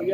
o i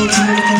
ai.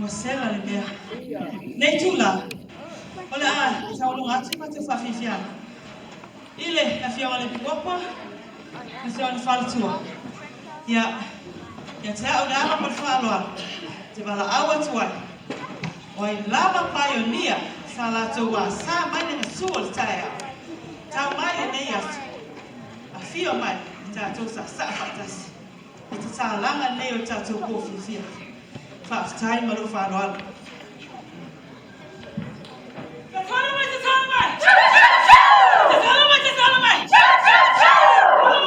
Ua sela le mea. Nei itula, o le a tauluga atu le matou faafiafiaga i le Afioga i le Piopa, Afioga i le Faletua. Ia, ia te au le ava ma le faaaloalo, ou te valaau atu ai, o ai lava paionia sa latou asa mai le gasu o le taeao, tau mai lenei aso, afio mai tatou saasaa faatasi i tatalaga lenei o le tatou po fiafia. Faafetai ma lou faaaloalo. Tatala mai, tatala mai! Tatala mai, tatala mai! Tatala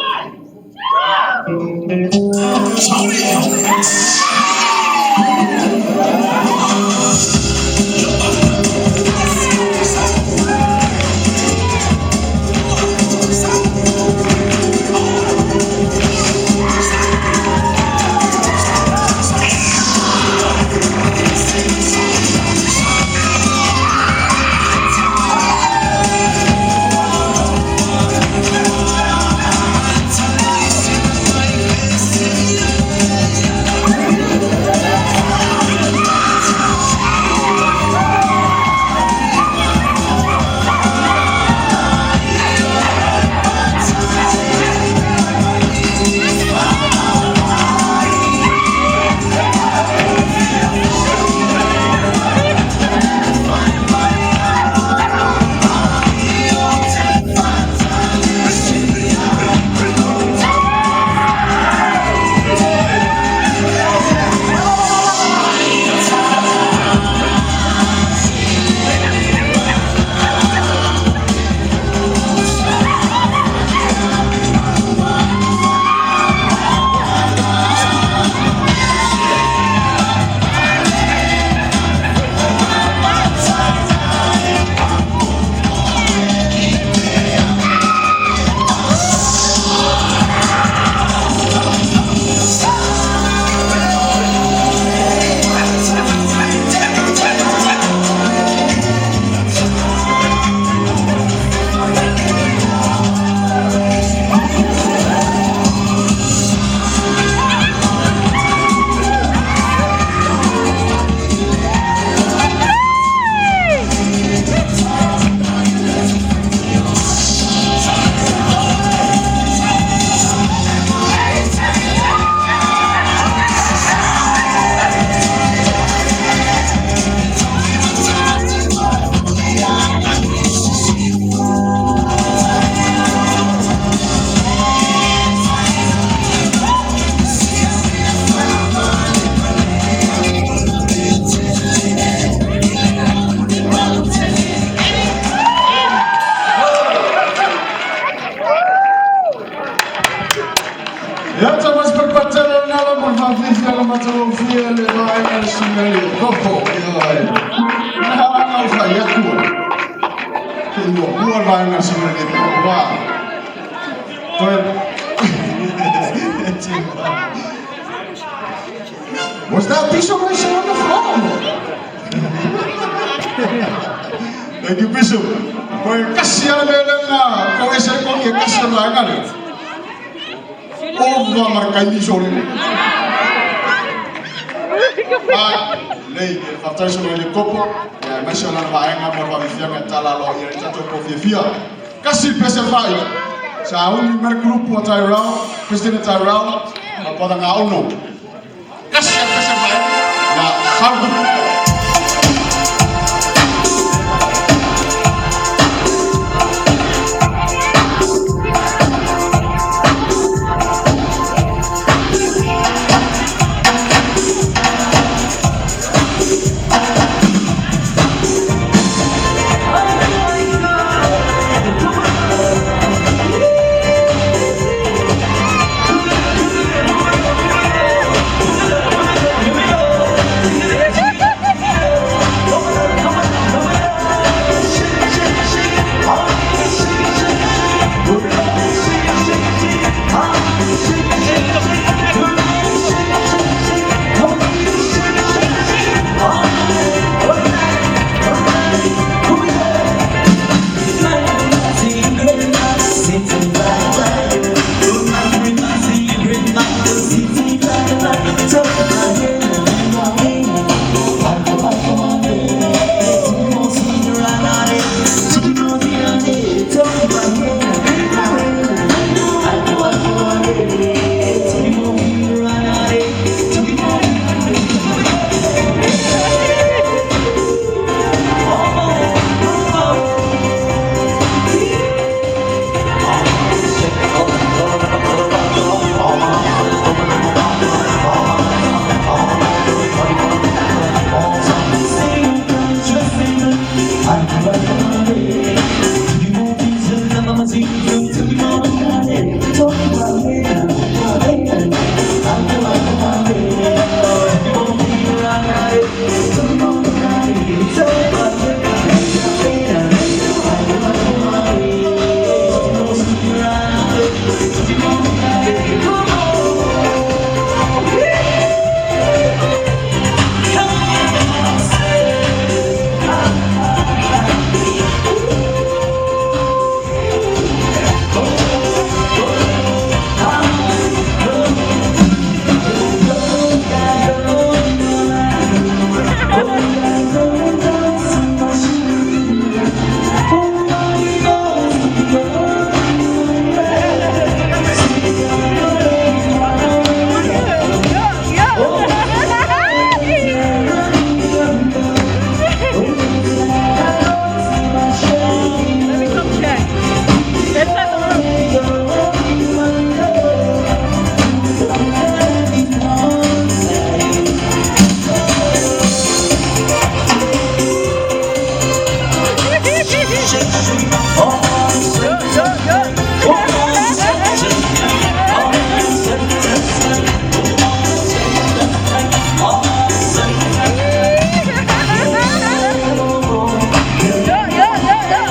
mai! Ia ta mas patele na la mo fa la matagofie le vaega le susuga i le Kopo. Ioe. Na ala o fai atu. Ke muamua le vaega le susuga i le Kopo a. Toe. Was that Bishop Rachel on the phone? Thank you, Bishop. Koe kasi ala le lenga, ko ese ko ke kasi ala vaega le. Ova marakaimi sore. A lei, e faafetai solo i le Kopo, ia aemaise o lana vaega mo le faafiafiaga e tala aloa i ai le tatou po fiafia. Kasi pese whai. Sa uni mai le group o Tyrell, President Tyrell, ma Brother Ngaono. Kasi a pese whai, ia sau. Let me come check. Let's have a look. Go, go, go. Go, go, go, go.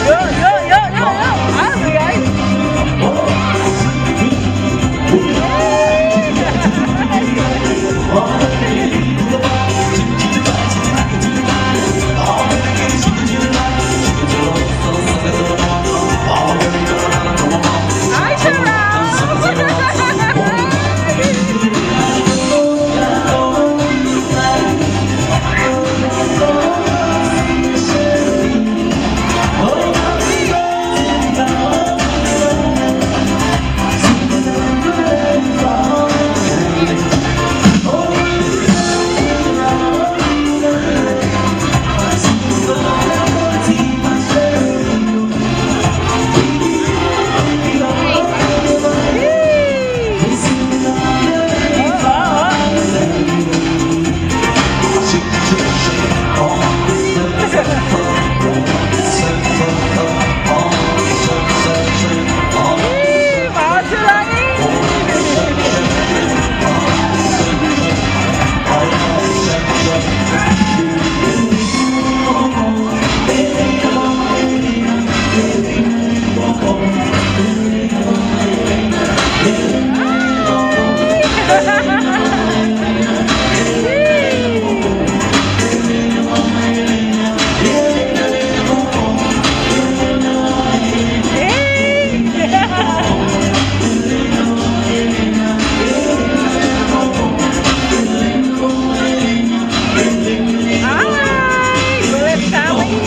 Go, go, go, go, go. Hi, guys. Hi, Cheryl. Hi, Bullet family.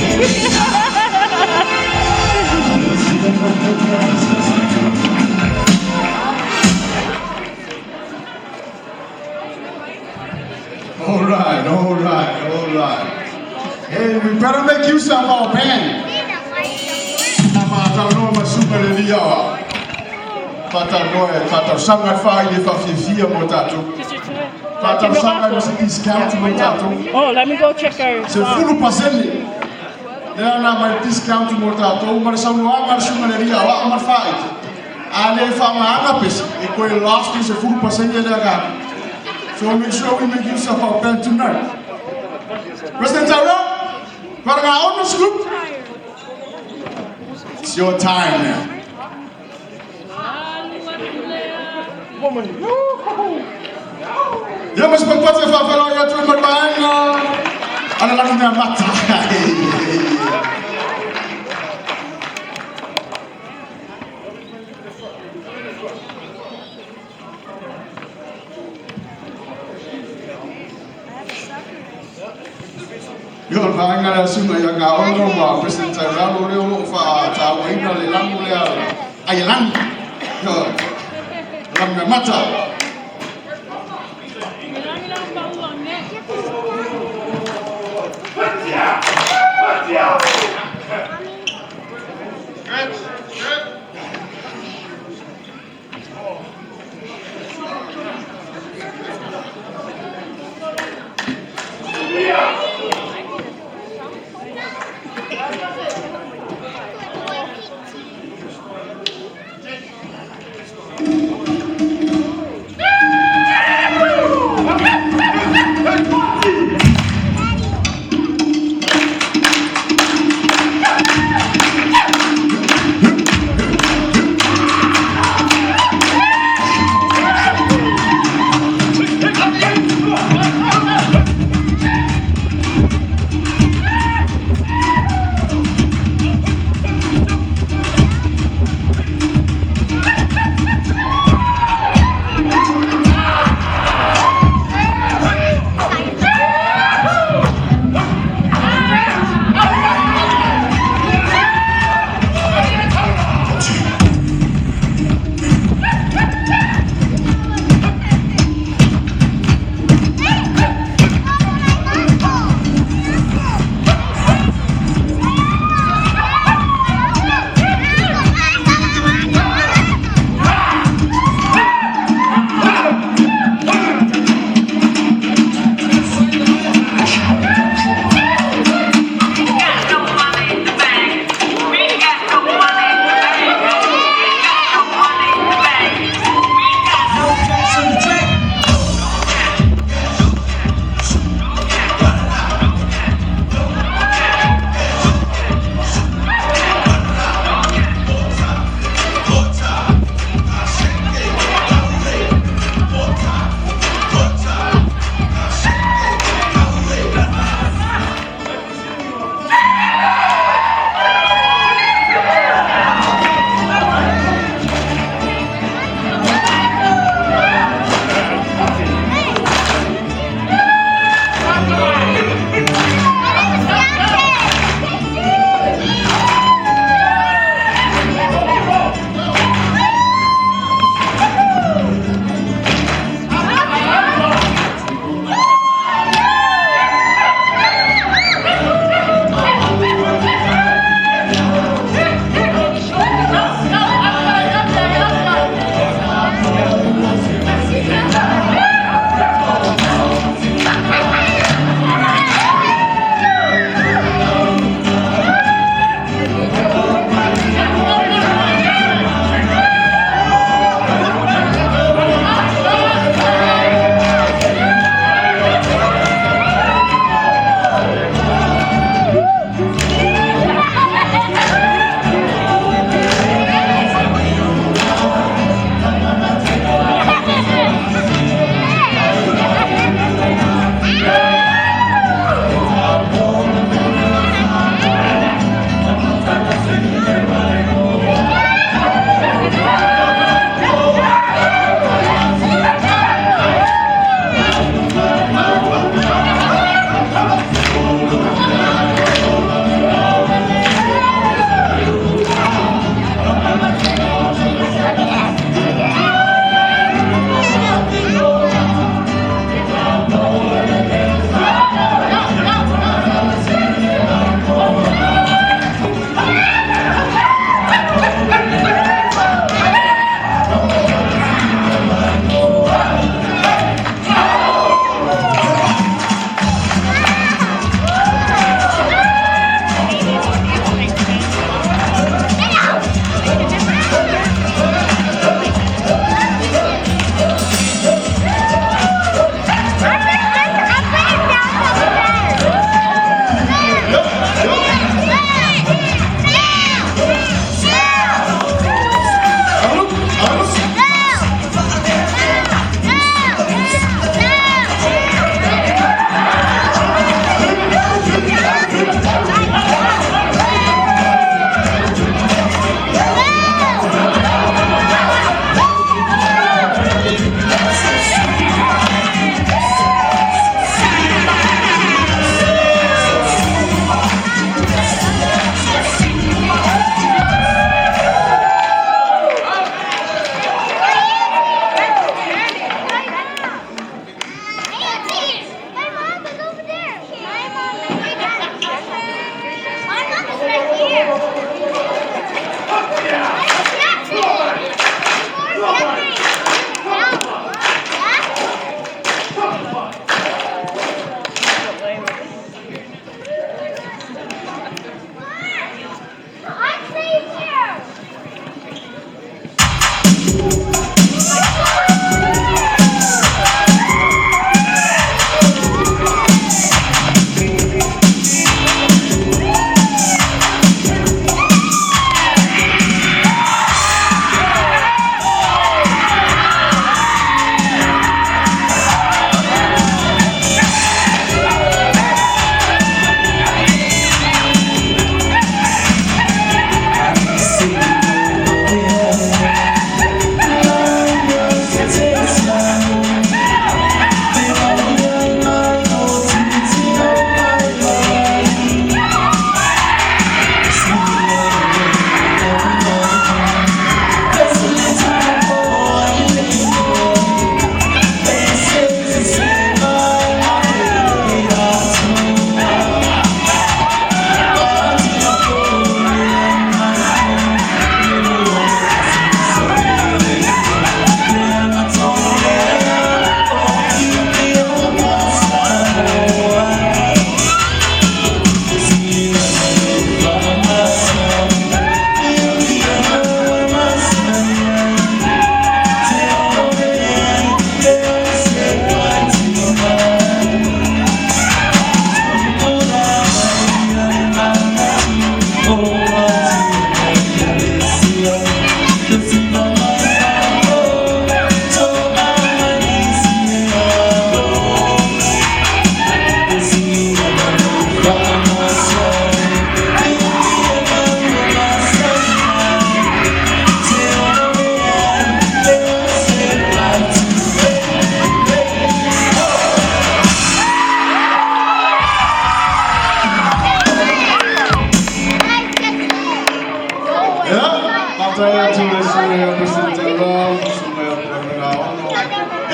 All right, all right, all right. Hey, we better make use of our band. Na maataunoa masuka le lia wa. Faataunoa e faatausaga fai le faafiafia mo tatou. Faatausaga mo se discount mo tatou. Oh, let me go check her. Se 10% lea na mai discount mo tatou ma le saunoaga a le suga le lia o aa ma le faaiti. A le faamaaga pesa, e koe lost i se 10% lea ka. So make sure we make use of our band tonight. President Tyrell, Paranga on the scoop. It's your time now. Ia ma se patupatu e faafeiloai atu ai ma le vaega a le Lanumeamata. Ia o le vaega lea a Susuga ia Gaono ma President Tairalo lea o lo o faatauaina le lanu lea Aialagi. Ia, Lanumeamata.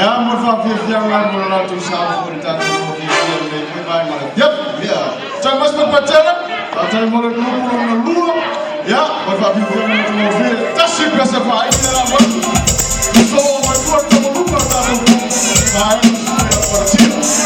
Ia, mo le faafiafiaga mo le latou sao foi le tatou fiafia lenei foi vaega o le afiafi. Ia, tai masipapatele, faafetai mo le group lona lua. Ia, mo le faafiafiaga matagofie, tasi pese faaili le lalo atu. So, mai tua le tauluga o tatou vaega suia.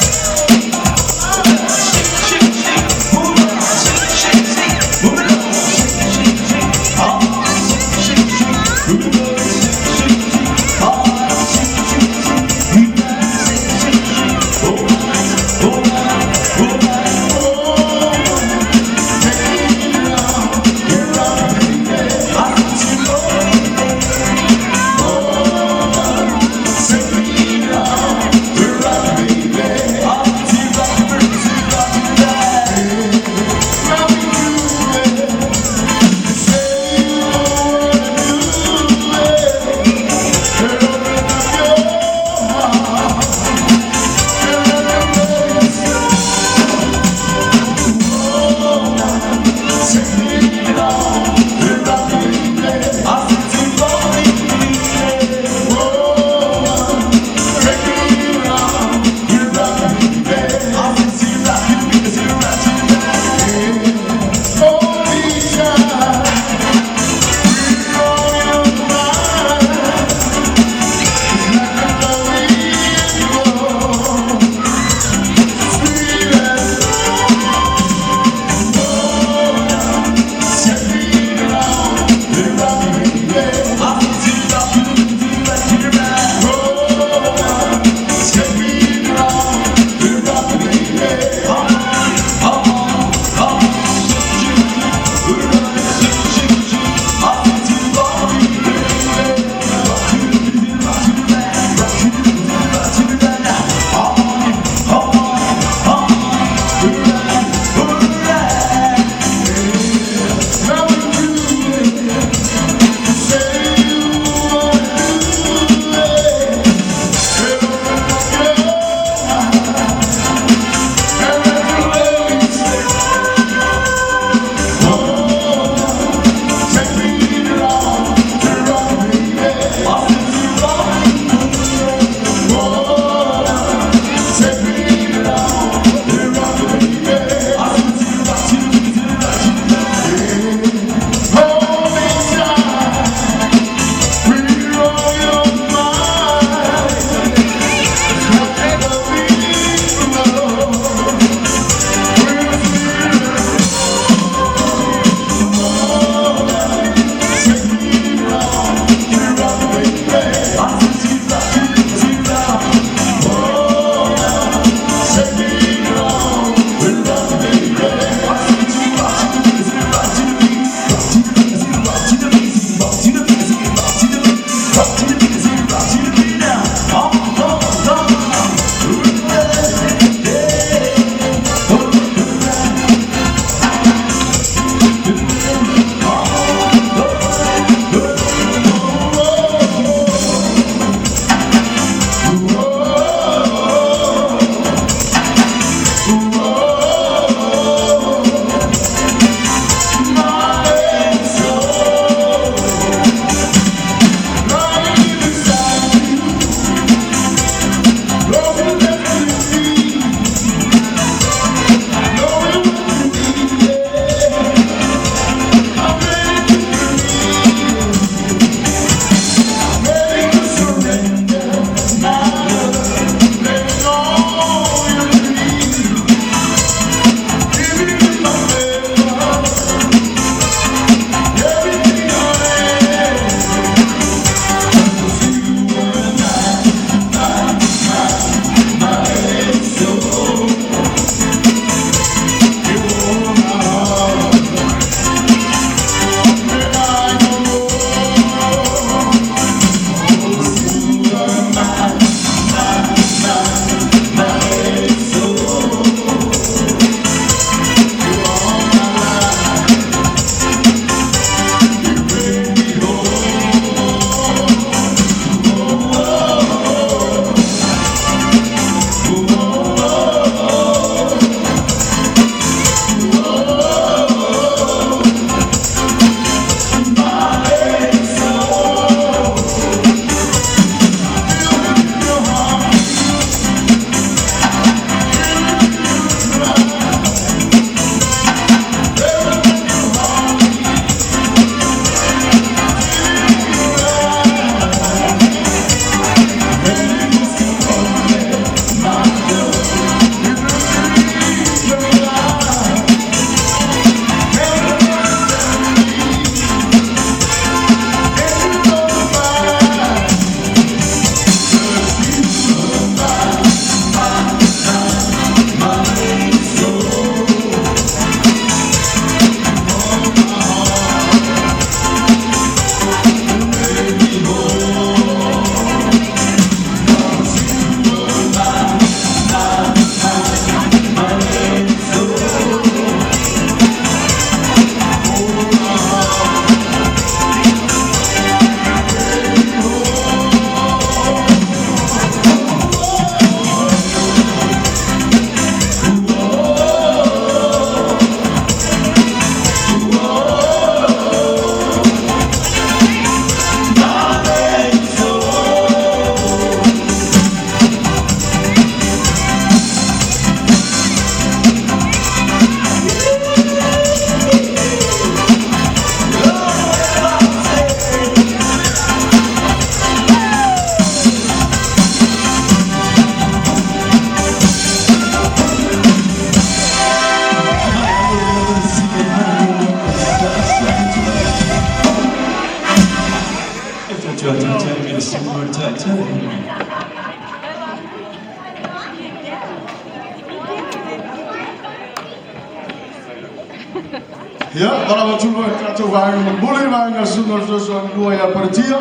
Ia, valaau atu loa i le tatou vaega mulimuli, vaega a le Susuga o le Fesoasoani Lua ia Palatia,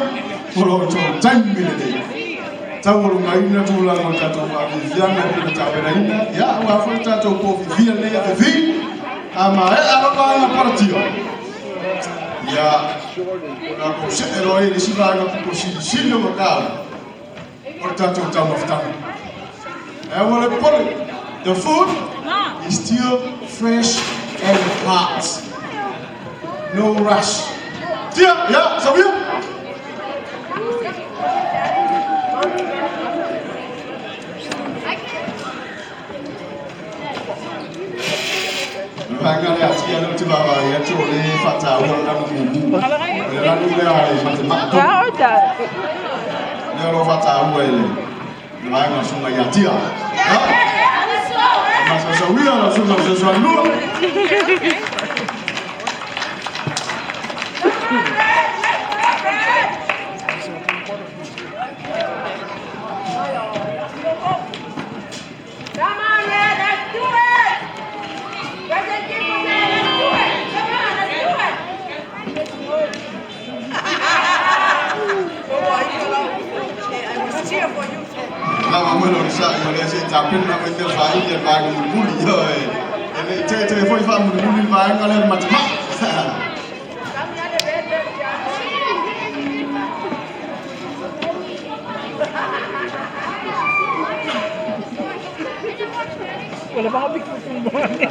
o lo outou taimi lenei. Taualugaina tulaga o le tatou faafiafiaga e pei ona tapenaina, ia, aua foi le tatou po fiafia lenei afiafi. A maea loa vaega Palatia, ia, ona kou see loa i le isi vaega pito silisili ona taua, o le tatou taumafataga. Ae aua le popole, the food is still fresh and hot. No rush. Tia, ia, sauia. O le vaega lea a Tia lea ou te vaavaai atu o lea e faataua le lanu mumu. O le lanu lea e matemaa tonu. Lea o lo o faataua e le vaega o le susuga ia Tia. Masaosauia lau susuga o le Fesoasoani Lua. Come on, Red, let's do it! President Kim let's do it! Come on, let's do it! Lava mo lo sa i le se tapena mai te fa i le vaega mulimuli. E le i te te foi fa mulimuli le vaega lea matemaa. Wala pa kami kukumbani.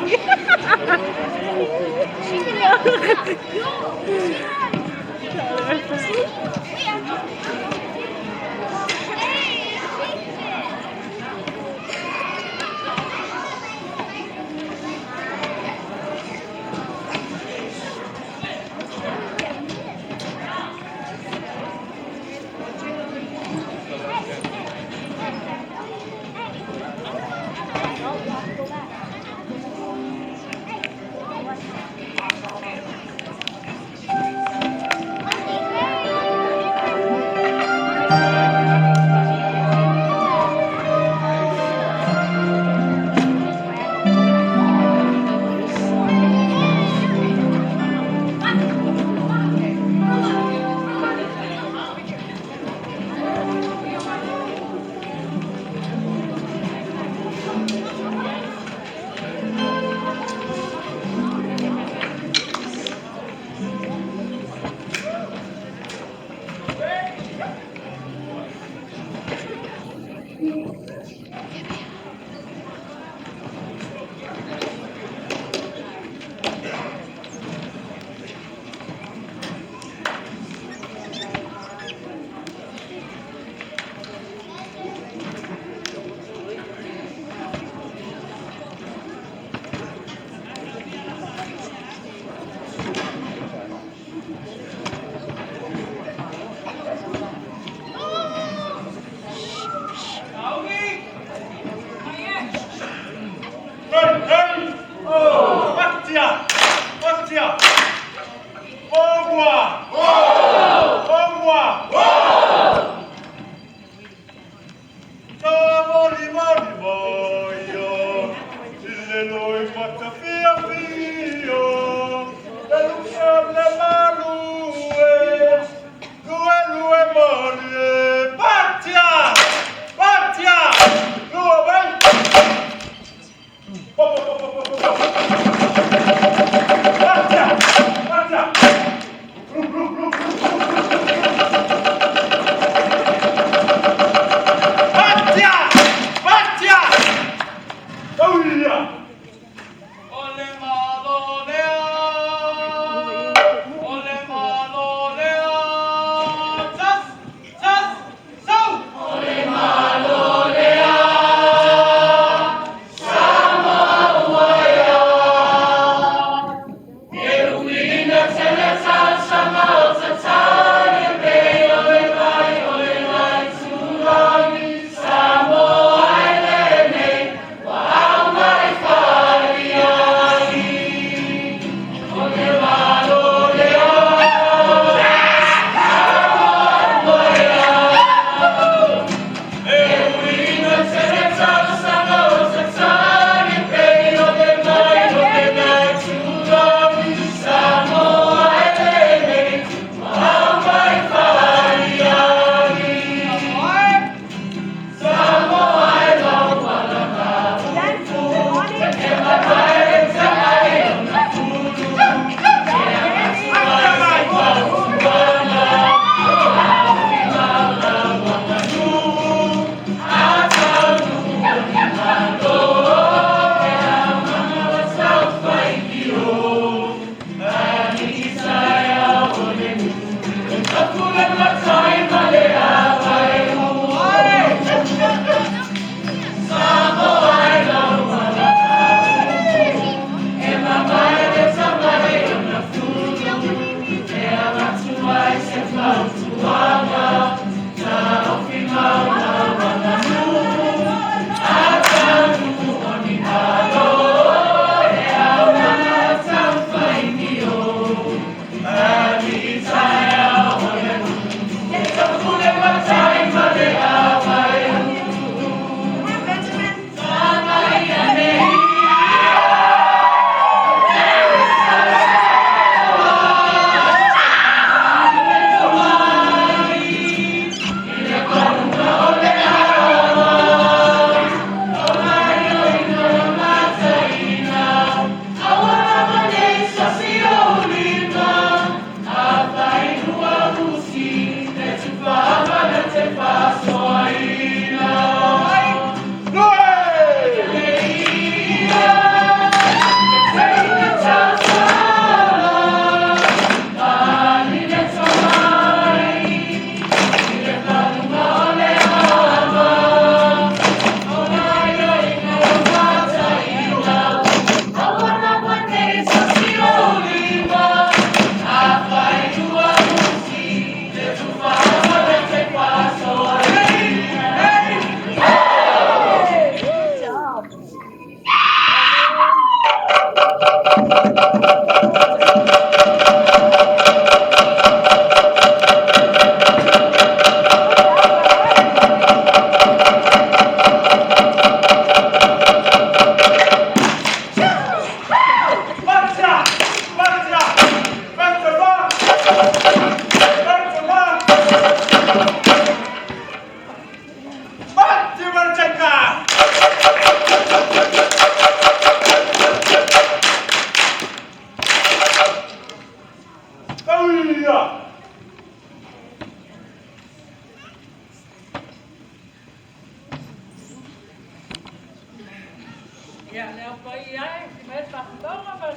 Ia, le Au Paia e, fai mai le faafitaoga ma le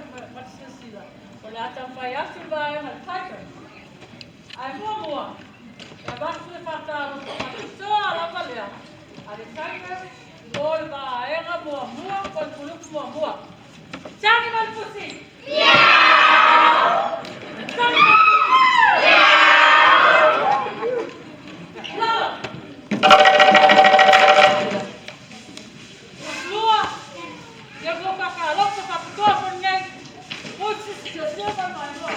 silasila, o le a taumafai atu le vaega a le Tigers. Ae muamua, e avatu le faatalofa faapitoa lava lea a le Tigers mo le vaega muamua po o le kulupu muamua. Tagi ma le pusi! Tagi ma le pusi! Lalo! Lua, ia lua faakalofa faapitoa foi lenei. Pusi, silasila mai maimoa.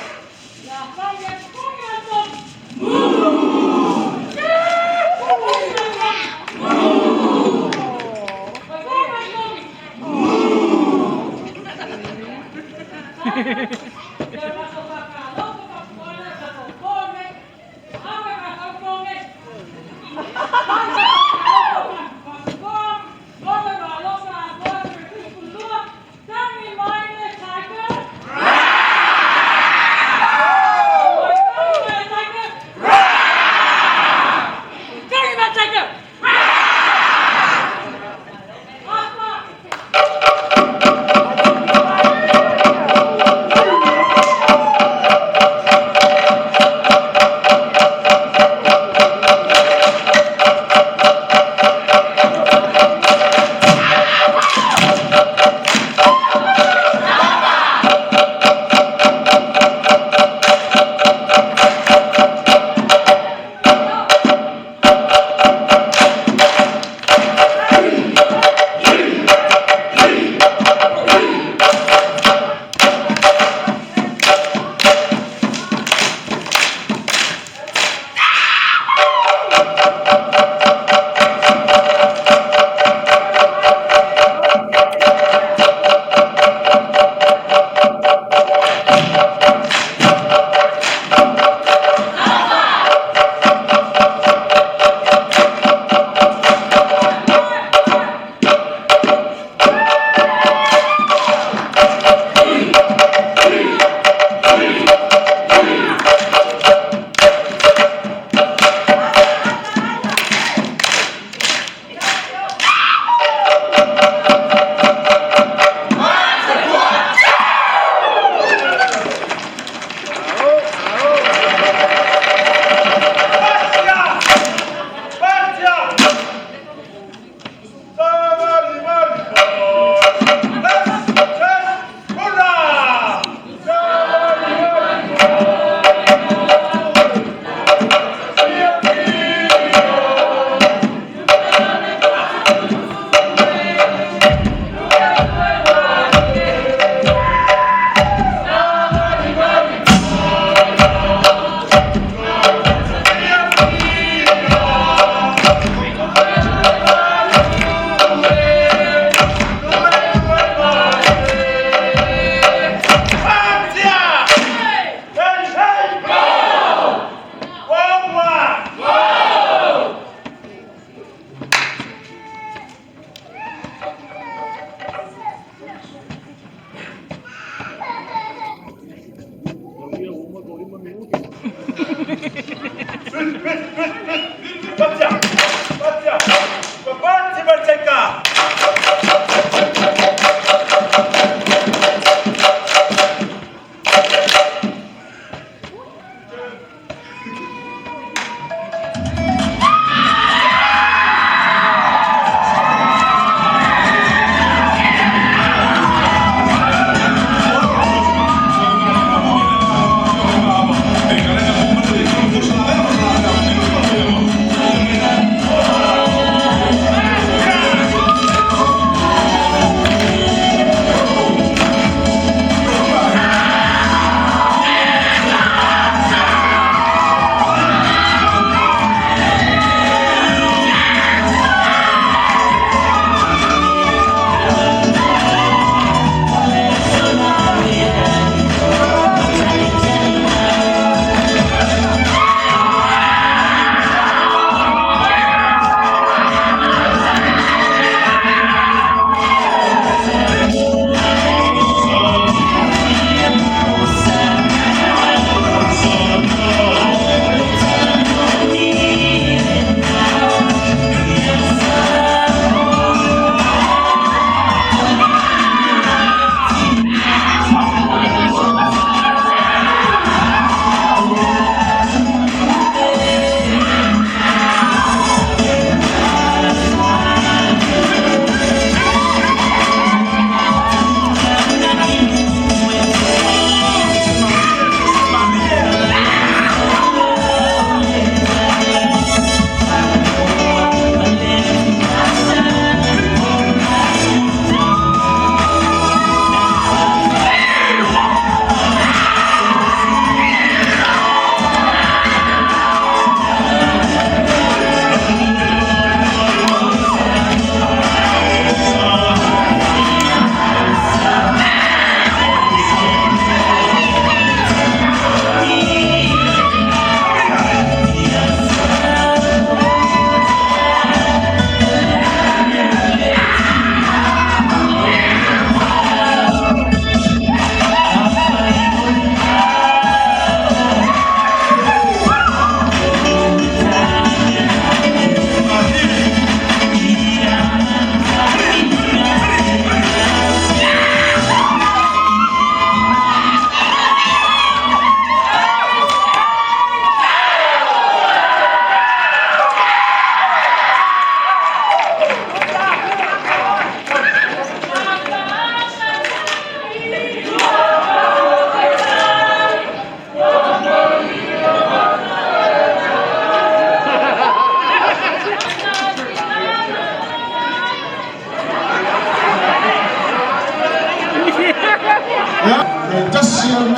Ia fai e puni a togi. Puni a togi. Mai mai togi. Ia matou faakalofa.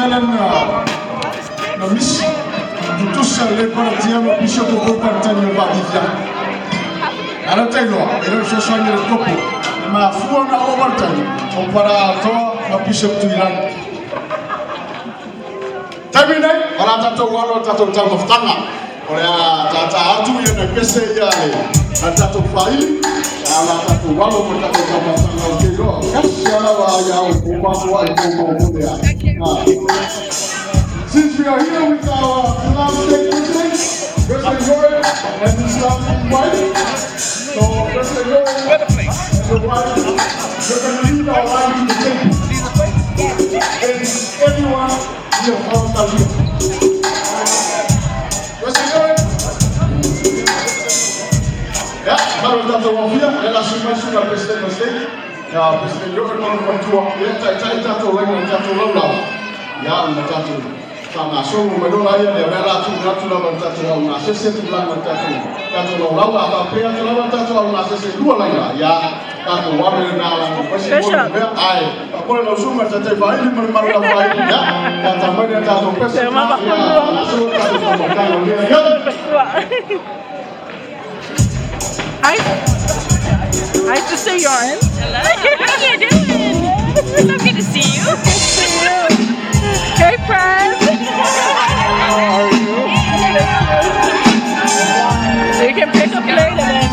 mea lea na misi. Tutusa le paratia ma pisopo ko paratani o vaafiafiaga. Ala tailoa, e le fesoasoani le kopo. E mafua na o paratani, o para atoa ma Bishop Tuilagi. Taimi nei, o la tatou alo o tatou taumafataga. O le a tata atu ia na pese ia le a tatou faili. A la tatou alo mo tatou taumafataga o te iloa. Kasi ala wa ia o o papo ai ko mo mo lea. Ah. Since we are here with our Islam State President, President Roy, and his lovely wife, so President Roy and the wife, we're going to lead our life to the table. And everyone here from Talia. President Roy. Ya, baru tatou wafia, ela sumai suka President of State. Ya, President Roy no matua, ya tai tai tatou lenga tatou laulau. Ya, na tatou whangasongo mai lola ia le rea tu ratu lava tatou au ngā sese tu langa tatou tatou laulau a papea tu lava tatou au ngā sese lua laila ya tatou wawe na la Special. ai pa lau suma tatou faili ma le maru la faili ya tata mai na tatou pese Te mama. ya so tatou tamatanga ya. Hi. Hi, Sister Yarn. Hello. How you doing? So good to see you. Good to see you. Hey, friends. How are you? So you can pick up later then.